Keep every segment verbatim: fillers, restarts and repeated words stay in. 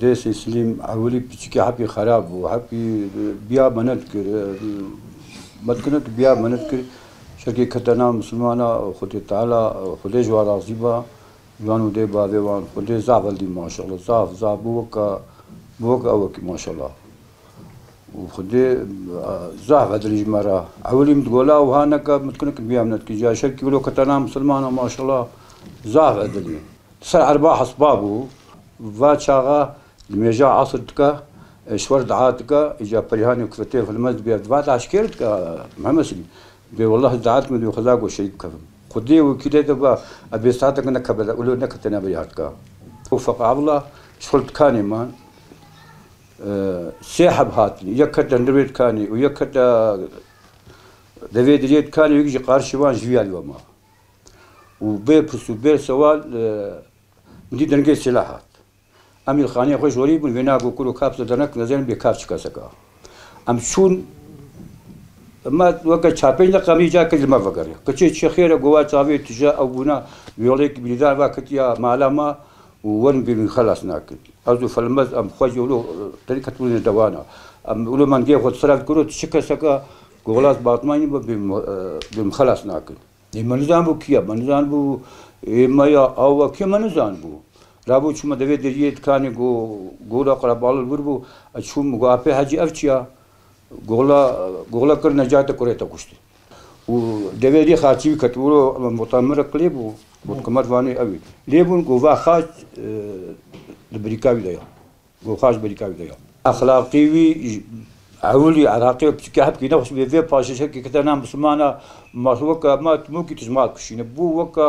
Dê Seyselîm ewilî piçikî hepî xerab bû. Hepî biya menet kir. Me dikine tu biya menet kir. Şerkê kete nav misilmana, Xwedê Teala, Xwedê ji wan razî ba. Ji wan û dê bavê wan. Xwedê zaf eldî maşallah. Zaf, zaf bû weke, bû weke ewekî maşallah. Û Xwedê, e, zaf edilî ji me re. Ewilî min digola û ha neke min dikine ki biya min netkin. Ca şerkî wilo kete nav misilmana maşallah. Zaf edilî. Ser erba hesba bû. Va çaxa li mêja esr dike, e, şwer dua dike, îca perîhanê kufetê filmez dibe. Va te eşkêr dike, Mihemed Silîm. Dê, wallah, ez daet min dê, Xweda ku şehîd bikevim. Xwedê wekîlê de va, ez bê saetek nekebele, ulo nekete ne biryar dike. Û feq Abdullah, şol dikanê man, e, sê heb hatin. Yek kete nirvê dikanê û yek kete devê diriyê dikanê û yek jî qarşî wan ji vî alî ve ma. Û bê pirs û bê sewal, e, min dî dengê sîlah hat. Em îlxaniyê xwe jorî bûn, wêna ku kuro kap zêde nekin, ez ê bê kap çi kesek a. Em çûn, me weke çar pênc deqa em îca kir li me vegeriya. Kiçê çi xêr e, gova çavê tije ew bûna, yolêk birîdan va ketiya mala me û werin bê min xelas nakin. Ez û Felmez em xwe jî wilo, e, terî ketibûne dewana. Em wilo mengê xwe di sera dikiro, tu çi kesek a, ku xelas batmanî bê, bê min, e, bê min xelas nakin. Ê me nizanbû kî ye, me nizanbû ê me ya awa kî ye, me nizanbû. Rabû çûme devê deriyê dikanê go-, gola qura balil wir bû, ez çûm go apê hecî ev çi ya? Gola, gola kir necate kurê te kuştî. Û devê dî xaçî wî ket, wilo motamir qilê bû, got kumer vanê ew ê. Lê bûn go va xaç, e, di birîka wî de ya. Go xaç berîka wî de ya. Exlaqî wî, ewilî Iraqê piçikê hepkî nexweş bê, vê paşê şekî kete nav misilmana, ma weke ma timokî tu ji mal kişîne. Bû weke,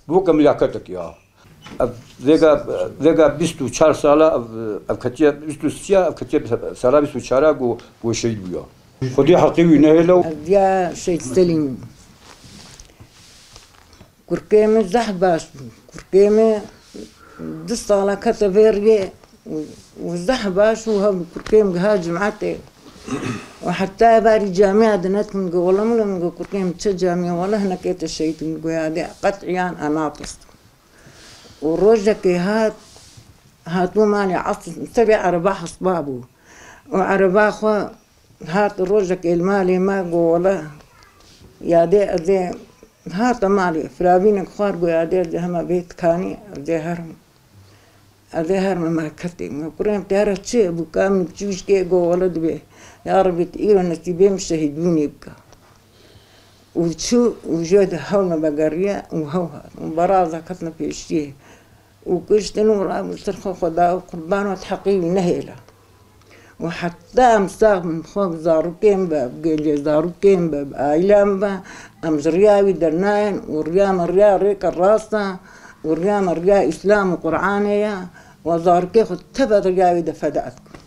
bû weke milaketek ya. Ev vêga, vêga bîst û çar sala ev, ev ketiye bîst û sê ya, ev ketiye sala bîst û çar a ku, ku şehîd bûya. Xwedî heqî wî nehêle. Ev diya Şehîd Selîm. Kurkê min zeh baş bû. Kurkê min du sala kete vê riyê û, û zeh baş û hev kurkê min giha cimetê. Û heta evarî camiya dinetin go wele min go kurkê min çi camiya wele hinekê te şehîd min go yadê qet'iyan e napirstim. Û rojekê hat, hatbû malê esr, tevê ereba hesba bû. Û ereba xwe Hat rojekê li malê me go wele yadê ez ê hate malê, firavînek xwar go yadê ez ê hema vê tikanê ez ê herim. Ez ê herim me ketê. Me kurê min te here çi bû ka min çûşkê go wele dibê. Ya Rebî tu îro nesîbê min şehîdbûnê bike. Û çû û jê de hew me vegeriye û hew hat. Û beraza ketine pêşiyê. Û kuştin û rabû ser xwe xwe da û qurban û heqî wî nehêle. Û heta em sax bin, xwe bi zarokên be, bi gêncê zarokên be, bi aîlan be, em ji riya wî dernayên û riya me riya rêke rast e û riya me riya Îslam û Qur'anê ye û zarokê xwe teve riya wî de feda dikim.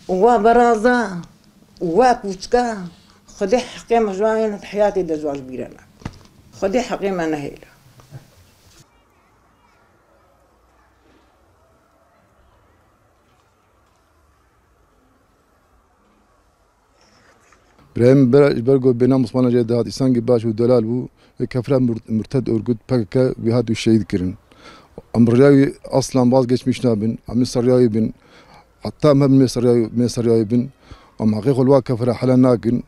Û wa beraza û wa kûçika Xwedê heqê me ji wan yene di heyatê de ji wan ji bîre nakim. Xwedê heqê me nehêle. Birayê min bera, ji ber ku bêna Mismana jê dihat, îsangî baş û delal bû, wê kefra mur-, murted, Urgut, P K K, wî hat û şehîd kirin. Em riya wî aslan vazgeçmiş nabin, em ê ser riya wî bin, heta em hebin mê ser riya wî, mê ser riya wî bin, em heqê xwe li wa kefra helal nakin,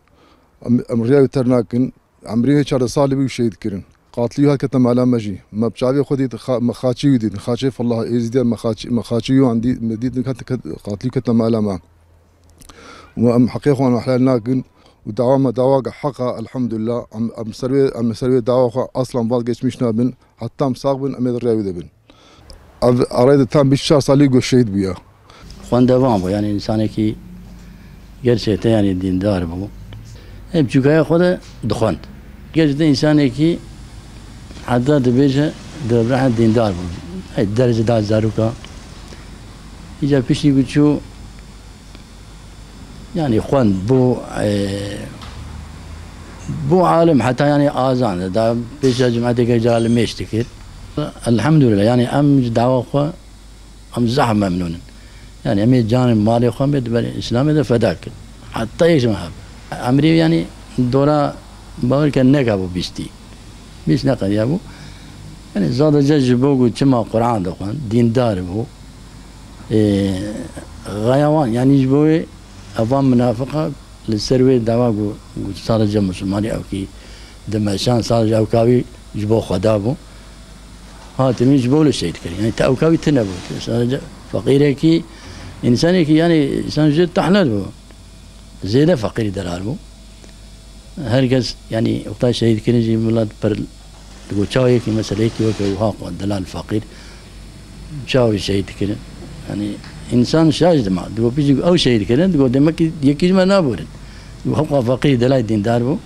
em, em riya wî ter nakin. Emrî wê çardeh salî bû şehîd kirin. Qatilî wî hat kete mala me jî. Me bi çavê xwe dît, xa-, me xaçî wî dît. Xaçê Fellahê Êzîdî ye, me xaçî, me xaçî wî an dî, me dît ket, ket, qatilî kete mala me. Û em heqê xwe helal nakin. Û dawa me dawake heq e, elhamdulillah. Em, em ser wê, em ser wê dawa xwe aslan vazgeçmiş nabin. Heta em sax bin, em ê di rêya wî de bin. Ev arayê de tam bîst û çar salî ku şehîd bûye. Xwendevan bû, yanî însanekî gerçekten, yanî dîndar bû. Em çûkaya xwe de dixwend. Gerçekten însanekî heta dibêje di rehe dîndar bû. Hey, derece da zaroka. Îca piştî ku çû, Yanî xwend bû, e, bû alim heta yanî azan, da pêşa cimeteke ca li mêş dikir. Elhamdulillah, yanî em ji dawa xwe, em zehf memnûn in. Yanî em ê canê malê xwe bê di ber Îslamê de feda kir. Heta yek ji me heb. Emrî yanî dora bawer ke neka bû bîstî. Bîst neqediya bû. Yanî sadece ji bo ku çima Quran dixwend, dîndar bû. Ê, xeya wan, yanî ji bo wê evan munafiqa li ser wê dawa ku, ku sadece Musulmanî ew kî dimeşan, sadece ew kawî ji bo Xweda bû. Hatimî ji bo li şehîd kir. Yanî te ew kawî tine bû. Sadece feqîrekî, însanekî, yanî însan ji tehnel bû. Zêde feqîrî delal bû. Her kes, yanî, wexta şehîd kirin jî milet pir digo çawa yekî, mesela, yekî weke wiha xwe delal feqîr çawa şehîd kirin. Yanî, însan şaş dima. Digo piştî ku ew şehîd kirin, digo demek ki yekî ji me naborin. Digo hewqa feqîrî delal dîndar bû.